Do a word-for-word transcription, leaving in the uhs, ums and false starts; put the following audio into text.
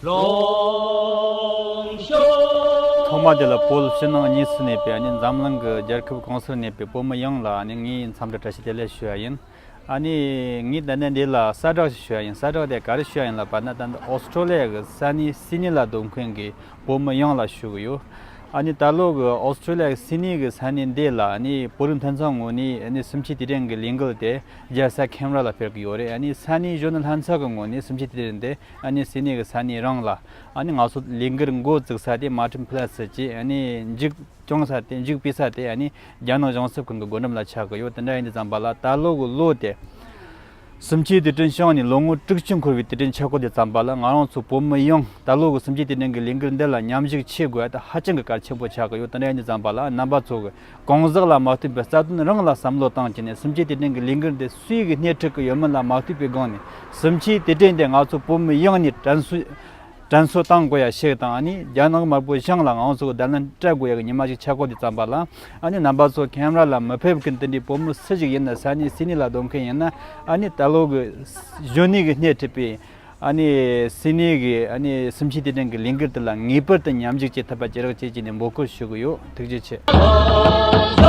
ཐོག་མ་དེ་ལ་བོད་ཕྱི་ནང་གཉིས་སུ་གནས་པའི་ཨ་ནི་འཛམ་གླིང་གི་རྒྱལ་ཁབ་གང་སར་གནས་པའི་བོད་མི་ཡོངས་ལ་ཨ་ནི་ངས་འཚམས་འདྲི་བཀྲ་ཤིས་བདེ་ལེགས་ཞུ་བ་ཡིན། ཨ་ནི་ངས་ད་ནི་འདི་ལ་གསལ་བསྒྲགས་ཤིག་ཞུ་ཡ་ཡིན། གསལ་བསྒྲགས་དེ་ག་རེ་ཞུ་ཡ་ཡིན་ལབ་པ་ན། ད་ནི་ཨོ་སི་ཀྲོ་ལི་ཡ་གི་ས་གནས་སིད་ནི་ལ་སྡོད་མཁན་གྱི་བོད་མི་ཡོངས་ལ་ཞུ་གི་ཡོད། ཨ་ནི་ད་ལོ་གི་ཨོ་སི་ཀྲོ་ལི་ཡ་གི་སིད་ནི་གི་ས་གནས་འདི་ལ་ཨ་ནི་བོད་རིགས་མཐུན་ཚོགས་ངོས་ནས་ཨ་ནི་གསུམ་བཅུའི་དུས་དྲན་གྱི་ལས་འགུལ་དེ་རྒྱལ་ས་ཁེམ་ར་ལ་སྤེལ་གི་ཡོད་རེད། ཨ་ནི་ས་གནས་གཞོན་ནུ་ལྷན་ཚོགས་ཀྱི་ངོས་ནས་གསུམ་བཅུའི་དུས་དྲན་དེ་ཨ་ནི་སིད་ནི་གི་ས་གནས་རང་ལ་ཨ་ནི་ང་ཚོ་ལས་འགུལ་འགོ་བཙུགས་ས་དེ་མར་ཊིན་པི་ལེ་སི་ཅེས་ཨ་ནི་མཇུག་སྐྱོང་ས་དེ་མཇུག་སྤེལ་ས་དེ་ཨ་ནི་རྒྱ་ནག་གཞུང་ཚབ་ཁང་གི་སྒོ་འགྲམ་ལ་ཆགས་ཀྱི་ཡོད། དེ་འདྲ་ཡིན་དུས་ཙམ་པ་ལ་ད་ལོ་གི་ལོ་དེ་གསུམ་བཅུའི་དུས་དྲན་བྱུང་ནས་ལོ་ངོ་དྲུག་ཅུ་འཁོར་བའི་དུས་དྲན་ཆགས་ཀྱི་ཡོད་དུས་ཙམ་པ་ལ། ང་རང་ཚོ་བོད་མི་ཡོངས་ད་ལོ་གི་གསུམ་བཅུའི་དུས་དྲན་གྱི་ལས་འགུལ་འདི་ལ་མཉམ་ཞུགས་བྱེད་དགོས་ཡ་དེ་ཧ་ཅང་གི་གལ་ཆེན་པོ་ཆགས་ཀྱི་ཡོད། དེ་འདྲ་ཡིན་དུས་ཙམ་པ་ལ་རྣམ་པ་ཚོ་གི་གང་ཟག་ལ་མ་ལྟོས་པའི་རྩ་དོན་རང་ལ་བསམ་བློ་བཏང་བྱས་ནས་གསུམ་བཅུའི་དུས་དྲན་གྱི་ལས་འགུལ་འདི་སུས་གི་སྣེ་ཁྲིད་ཀྱི་ཡོད་མིན་ལ་མ་ལྟོས་པའི་སྒང་ནས་གསུམ་བཅུའི་དུས་དྲན་དེ་ང་ཚོ་བོད་མི་ཡོངས་ནས་དྲན་གསོ་དྲན་གསོ་བཏང་དགོས་ཡ་ཞིག་དང་། ཨ་ནི་རྒྱ་ནག་དམར་པོ་གཞུང་ལ་ང་ཚོ་གི་བརྡ་ལན་སྤྲད་དགོས་ཡ་གི་ཉི་མ་ཞིག་ཆགས་ཀྱི་ཡོད་དུས་ཙམ་པ་ལ། ཨ་ནི་རྣམ་པ་ཚོ་ཁེམ་ར་ལ་མི་ཕེབས་མཁན་དེ་འདྲའི་བོད་མི་སུ་ཞིག་ཡིན་ན། ས་གནས་སིད་ནི་ལ་སྡོད་མཁན་ཡིན་ན། ཨ་ནི་ད་ལོ་གི་གཞོན་ནུ་གི་སྣེ་ཁྲིད་པའི་ཨ་ནི་སིད་ནི་གི་ཨ་ནི་གསུམ་བཅུའི་དུས་དྲན་གྱི་ལས་འགུལ་དེ་ལ་ངེས་པར་དུ་མཉམ་ཞུགས་བྱེད་ཐུབ་པ་ཅི་རིགས་བྱེད་ཀྱི་ནས་འབོད་སྐུལ་ཞུ་གི་ཡོད། ཐུགས་རྗེ་ཆེ།